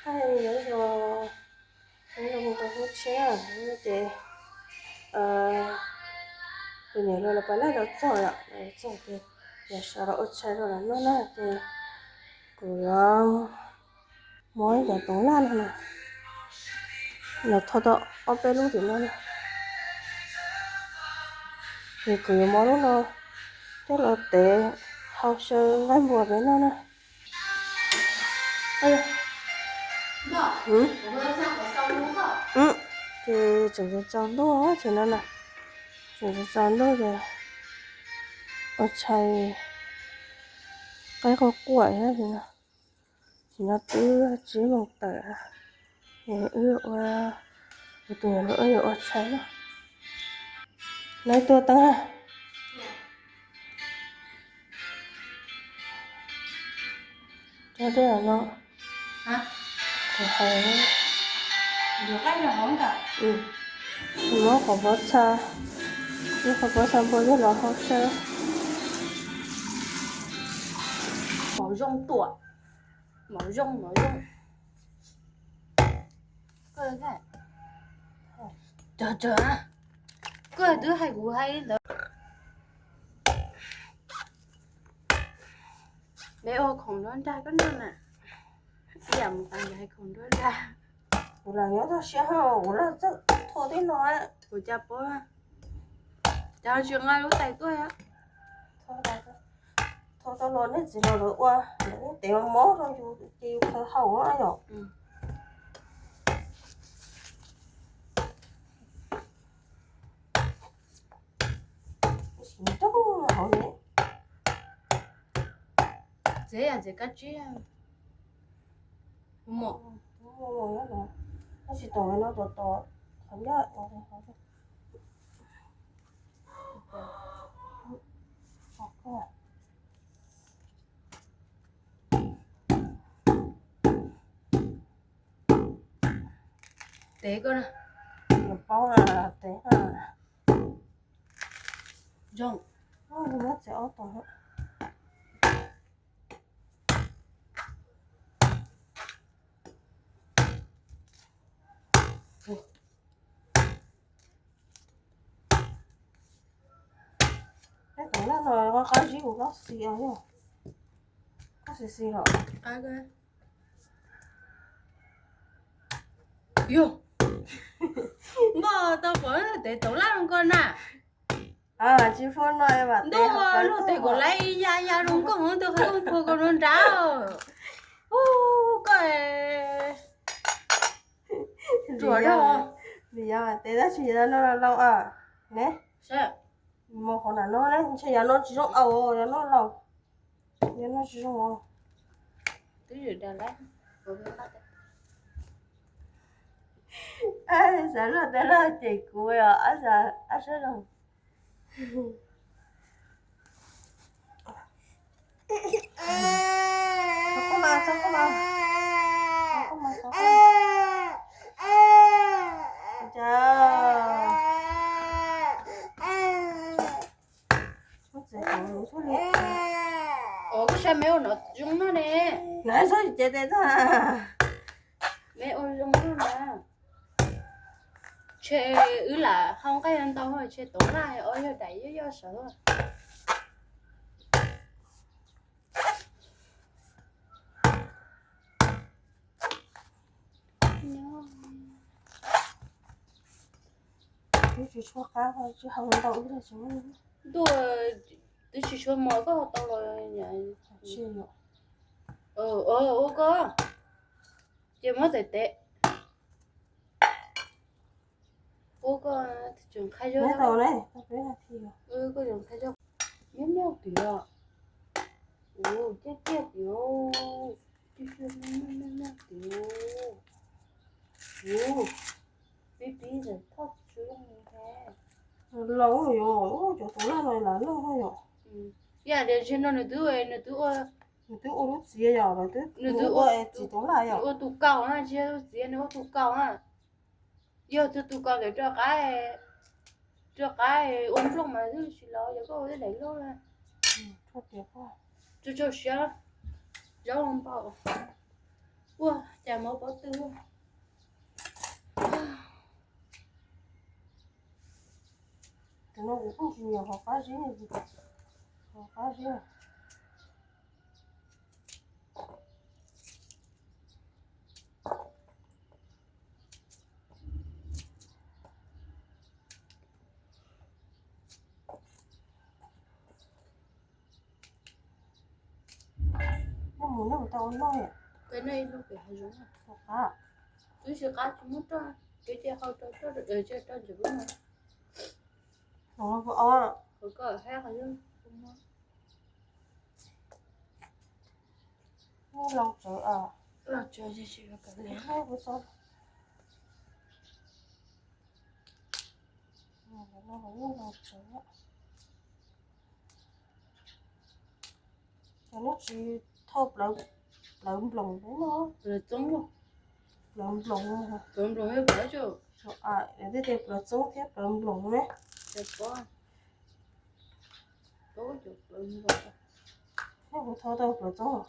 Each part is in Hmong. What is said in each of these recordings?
Nyob zoo, nyob zoo tau hnub tshiab ces tus niam hluas los pas laij los txog lawm, los txog ces yog sawv los ua tshais rau lawv noj na ces kuv yuav muab cov toov laj no na, los thau tau ob peb lub tim no na. Ces kuv yuav muab lub no coj los tev hau xyaw nqaij npua peb noj na. Ces tseem tsaus ntuj ces no na, tseem tsaus ntuj ces ua tshais qaib quaj quaj thiab no. Tam sim no twb tsib moos tawm, wb ua, kuv tus niam hluas wb yuav ua tshais na. Lawv tua teeb. Cov dej no, kuv hais, muab qhov pob txha, muab qhov pob txha npua coj los hau xyaw. Mov zoo tuam, mov zoo, mov zoo. Cog cog, koj twb hais kuv hais li ntawd. Peb ua khoom nruab nrag koj noj na. Ib yam mus tas yog hais khoom nruab nrag. Kuv lam nyob toj siab, kuv lam txawj thau tib no. Kuv cas paub, cas tsis nqa lub tais tuaj. Thau tau los nej txiv los lawv ua, lawv tev mov rau yus ces yus khaws haus yom. Txiv yam txiv kab tsib. Tab sis tom no tos tos qhov ncauj. Tev koj na. Paub tev. Zoo. Muab txiav ob tog. Peb tom laj no qab zib kuv qab xis os, yog qab xis xis los. Yog, npaj tau pom tev tom laj zoo koj na. Tsis pub no ntuj, luag tes kom laiv ya ya zoo koj, tus qhov koj pua koj nruab nrad. Ub, koj ruam dab. Vim yog tes tab sis yog no laus a ne. Mus qhov nram no ne, ntshe yog no tsis zoo au, yog no laus, yog no tsis zoo. Twb ywm dag lawm. Xav luag tes laj ces kuv os, ab sab zoo. Ua koj saib me ua no zoo no ne. Txhob cev tes tag. Me ua zoo no na. Tshe wb lam hau nqaij ntau, tshe tom laj os, yog daim yoj yoj sawv. Twb tsis tshua qab, tsis hau ntau ib tug. Ntuj, twb tsis tshua mos koj tau los. Ua koj, ces muab txais tes. Ua koj, tseem qhab zog. Koj tseem qhab zog. Miab miab tiag. Ua ciaj ciaj tiag. Ciaj ciaj miab miab tiag. Ua pib pib ntawm thoj tsuv zoo li ntawd. Laus yom, cov tus laj no laus loj yom. Ib yam tias ntshe no nws twb, nws twb ua, nws twb ua lub txiv yom, nws twb ua txiv tus laj yom. Nws ua tus kaus na, tsis yog tus txiv, nws ua tus kaus na. Yog tus tus kaus ntawd rov qab, rov qab ua nplooj mas twb tsis laus, yog koj ua tej daim loj na. Tsuag tsuag siab, zaub npaum. Ua cas mov pob tw. Tus no kuv kuj tsis nyiam hauv qab zib, hauv qab zib. Noj mus noj tau ua noj. Qab, twb tsis qab tsis muab roj, kev cia hau rau roj, cia rau ntsis lub no. Hauv ko os. Hauv ko hab qhov Loo tsawv, loo tsawv, loo tsawv. Cov neb tsis thauj plawv nploos no. Plawv txoob, plawv nploos, plawv nploos, tej tias plawv txoob thiab plawv nploos ne. Neb kuv thauj tau plawv txoob.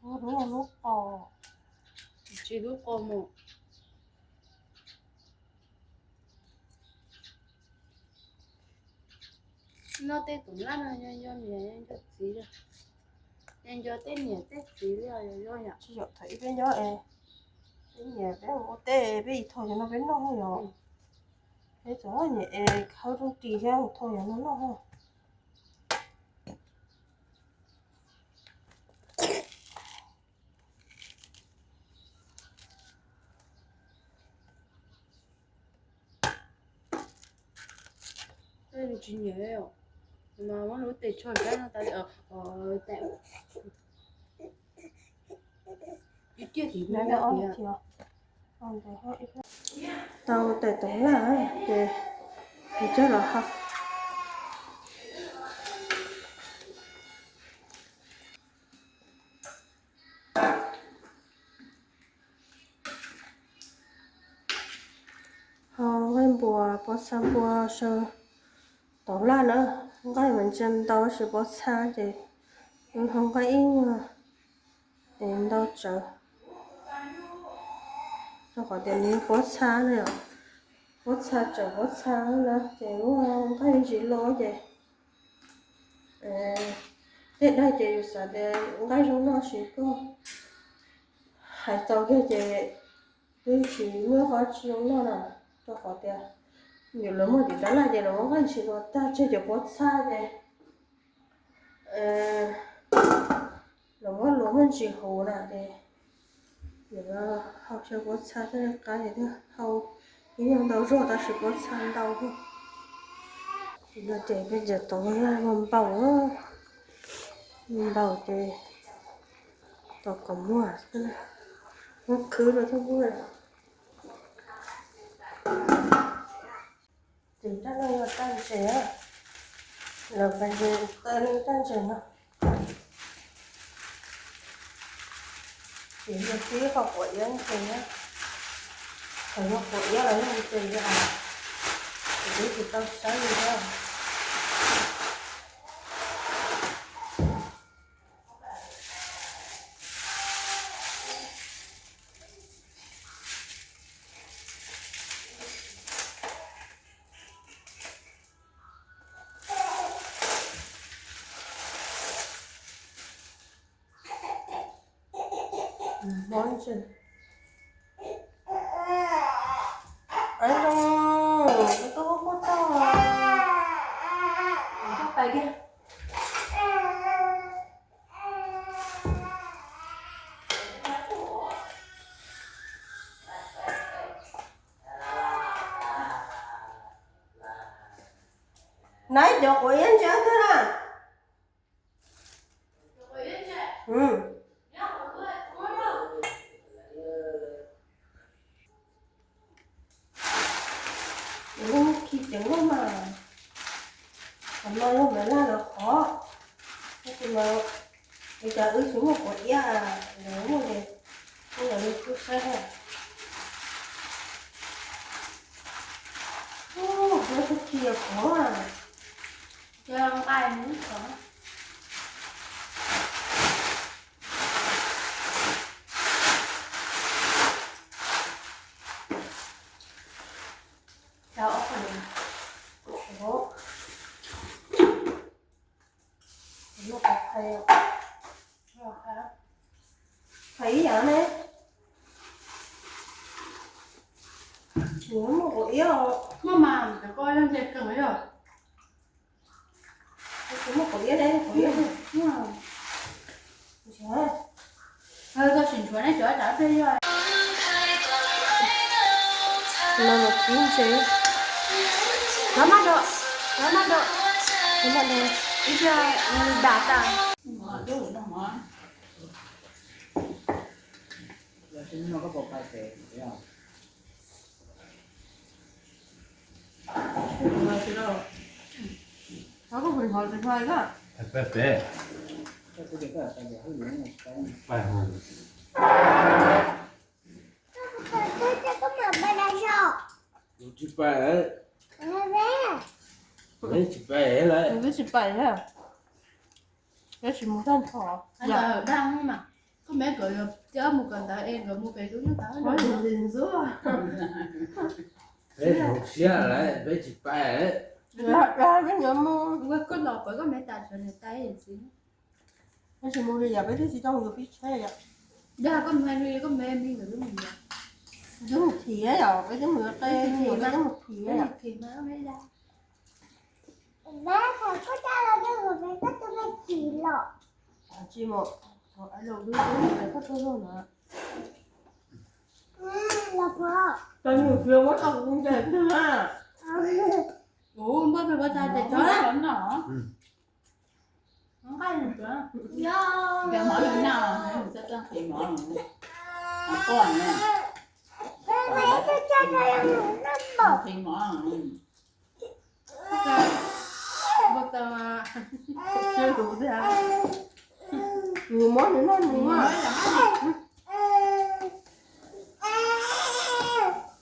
Lub qos, tsis lub qos mus. Noj tej tus laj no nco nco niam nco nco txiv, nco nco tej niam tej txiv li os. Tsis yog thaum ib peb nyob es peb nyiam peb ua teb peb ib thau cov no peb noj yom. Peb txom nyem es khawb rooj ris thiab mus thau cov no noj. Tsis nyiam, mas muab lub tes tsho sab no tas li os. Tau tais toov laj ces kuv coj los hau. Hau nqaij npua, pob txha npua saw toov laj na. Nqaij mas ntsia ntau tab sis pob txha ces hau nqaij ib nyuag es ntau tsawv, rau qhov tias nws pob txha na, pob txha tsawv pob txha na ces lub nqaij ntsis loj ces tej daim ces yus xav tias nqaij zoo noj sis koj hais tau kiag ces twb tsis muaj qhov tsis zoo noj na, rau qhov tias yus lawv muag tim tab laj ces lawv muab nqaij ntsis los tag tseg cov pob txha ces lawv muab luas muab ntsis huv na ces yus hau xyaw pob txha thiaj li qab ces thiaj hau ib nyuag ntau zog tab sis pob txha ntau. Ces peb cov toov laj mas npaum, npaum ces tos kom muag, muab khwb rau thiaj muag. Ces rab no yog rab ntses, lawv pes tawg rab ntses no. Ces yog tib qho quav iab ntses na, thaum yog quav iab los yog ntses li os, ces twb tsis tau saib li thiab. Mob ntses. Zoo, koj tuaj quaj tag, koj pais kiag. Nab, cov quav iab ntses twg na? Lub khi ceev loj mas, qhov no yog Maiv Laj lawv qhov, tab sis mas li cas wb tsis muaj quav iab, lawv muaj ces wb los li kuj saib na. Ub, lub khi qhov, yog nqaij mus qhov. Ib yam ne. Muaj quav iab, muaj mas cov ko yog nce kawg yog. Muaj quav iab ne, quav iab. Koj sim nthuav ne, cov tsam peb yog. No los kib ntse. Rov maj dua, rov maj dua, rov maj dua, ib pliag dam tas. Kuv tsis pais lawm. Kuv twb tsis pais lawm. Twb tsis pais lawm. Twb tsis mus tag nrho. Dag mas, koj me kom coj mus kom ntawd es nkawd mus pem lub nyuj tau. Peb hauv siab lawm, peb tsis pais lawm. Peb yuav mus. Koj los pom koj me tas sawv niam tais txiv. Peb tsis mus li yom, peb twb tsis tau mus yuav pib tsheb yom. Dag koj mus li, koj me me nkawd twb mus yom. Twb mus thiab yom, peb twb mus yuav qe, peb twb mus thiab yom. Tsis mus, tau nyuam txiv muab tau kuv ntes twg na. Kuv npaj pes pov tas tes tov na. Nqaij nws tuav. Nqaij mov nws noj, nws txawj txawj nqhis mov. Nqaij nws nqhis mov. Nws mov nws noj nws.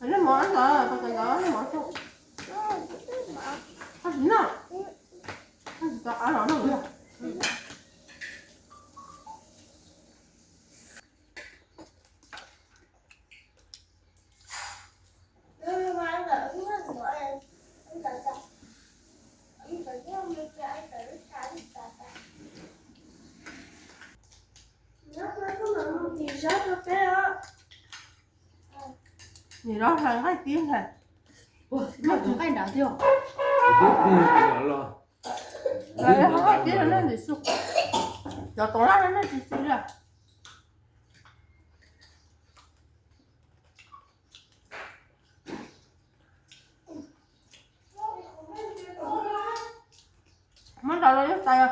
Nej mov ab los, koj tau nej mov xwb. Koj tsis noj, koj tsis tau ab los noj. Nim no hlais nqaij tib hlais. Nqaij nrad tiag. Nqaij tib no nej ntxim xu. Cov toov laj no nej tsis xis li. Muab nrog rau lub tais.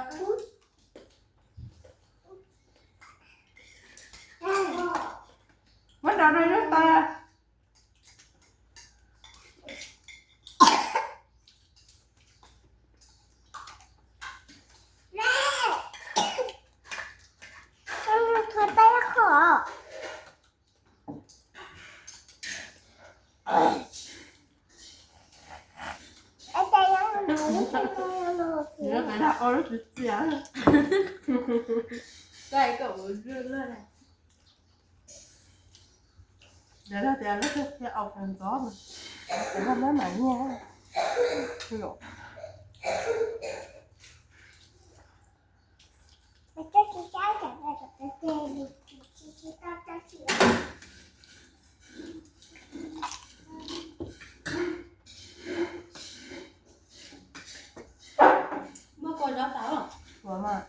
Muab nrog rau lub tais. Lawv tias lawv thiaj qhia aus kawg ntxov, lawv mam nyiaj. Muab kua zov tas. Ua mas.